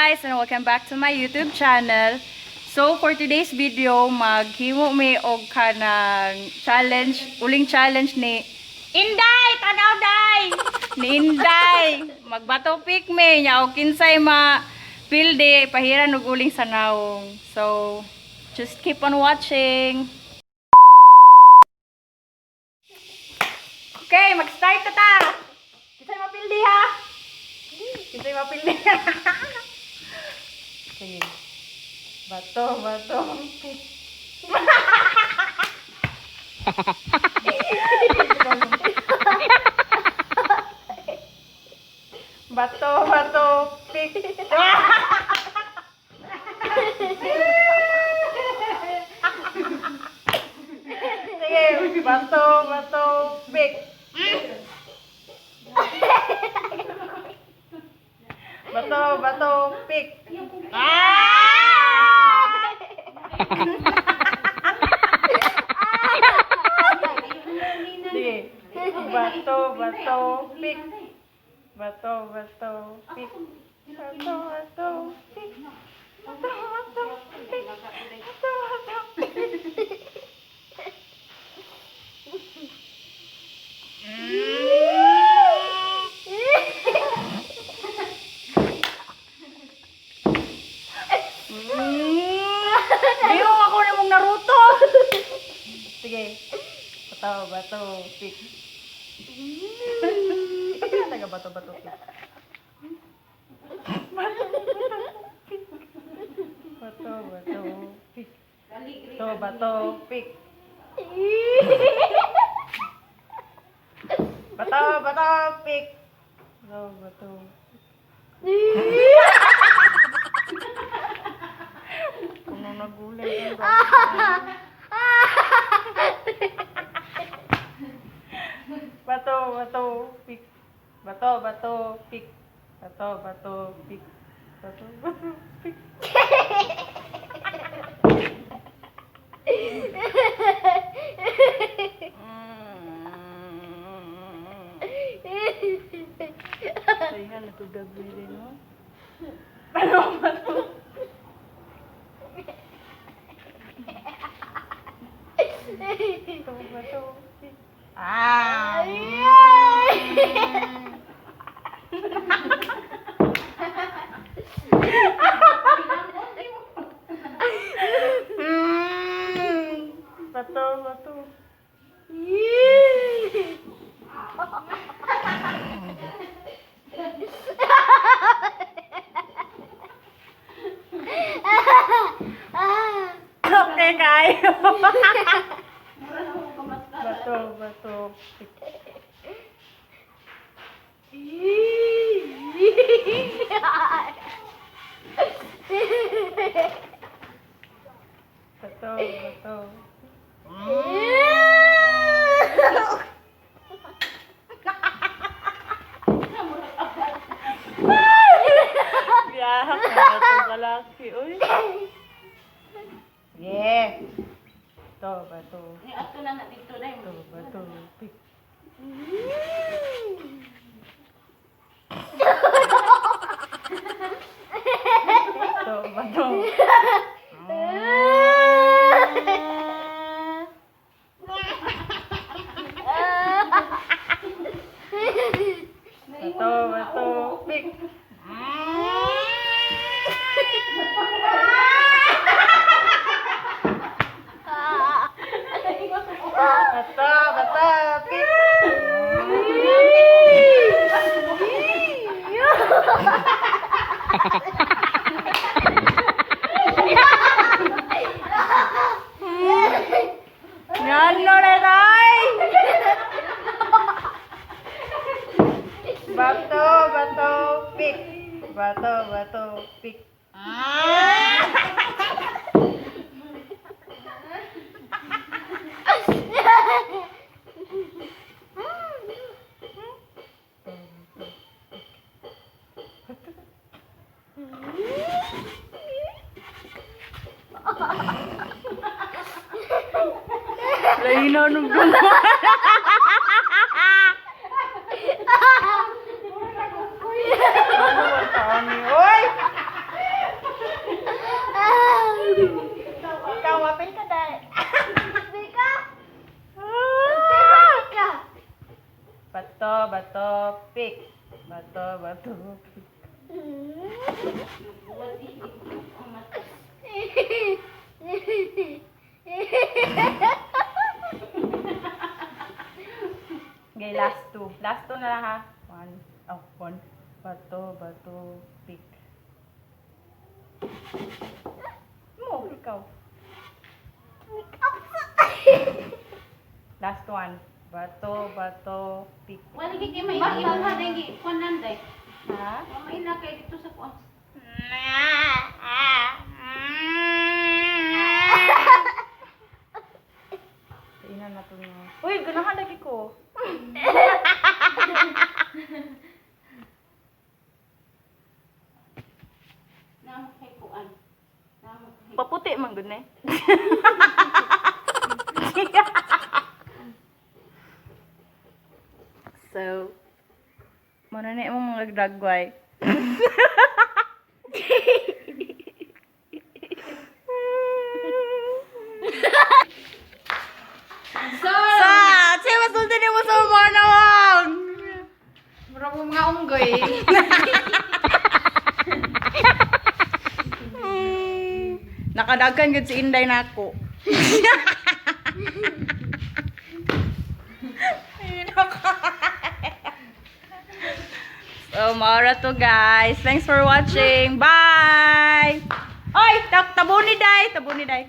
Guys, and welcome back to my YouTube channel. So for today's video, maghimo mi og kanang challenge, uling challenge ni Inday, tanaw day. Ni Inday, magbato pick me nya og kinsay ma pildi pahiran og uling sa nawong. So just keep on watching. Okay, mag-start na ta. Kinsay mapildi ha? Kinsay mapildi. Sige. Bato, bato, pick. Bato, bato, pick. Sige, bato, bato, pick. Bato, bato, pick. Ah! Sige. Bato, bato, pick. Bato, bato, pick. Bato, bato, pick. Bato, bato, pick. Bato, bato, pick. Biro ako na mong Naruto. Sige. Bato, bato, pick. Taga bato, bato, pick. Bato, bato, pick. Bato, bato, pick. Bato, bato, pick. Bato, bato. Kuno nagulay ang bato. Bato, bato, pick. Bato, bato, pick. Bato, bato, pick. Bato, bato, pick. Kaya natugag rin, no? Ano ba to? Bato, bato, pick. Ah! Bato, bato. Okay, kayo. Bato, bato, pick. Bato, bato. Biyahak na ito kalaki. Uy. Yeah. Bato, bato. Ato na na dito na. Bato, bato, pick. Bato, bato. Bato, bato, pick. Bato, bato, pick. Ngano na tay? Bato, bato, pick. Bato, bato, pick. Lain na nung gumawa. Ano ang taon ni? Oy! Ang mata. Okay, last two. Last two na lang ha. One. Oh, one. Bato, bato, pick. Mo, ikaw. Last one. Bato, bato, pick. Wala kay may imuha dai kuan dai. Ha? Wa may na kay dito sa kuan. Kainan na to nga. Uy, ganahan lagi ko. Namo kay kuan. Namo kay Paputi man gud na eh. So, muna na imong mga dragway. So, Sa, say masulti nimo sa mga nawang. mura mo mga unggoy. Nakadagan gud si Inday nako. So, maura to, guys. Thanks for watching. Bye! Oy, tabuni day, tabuni day.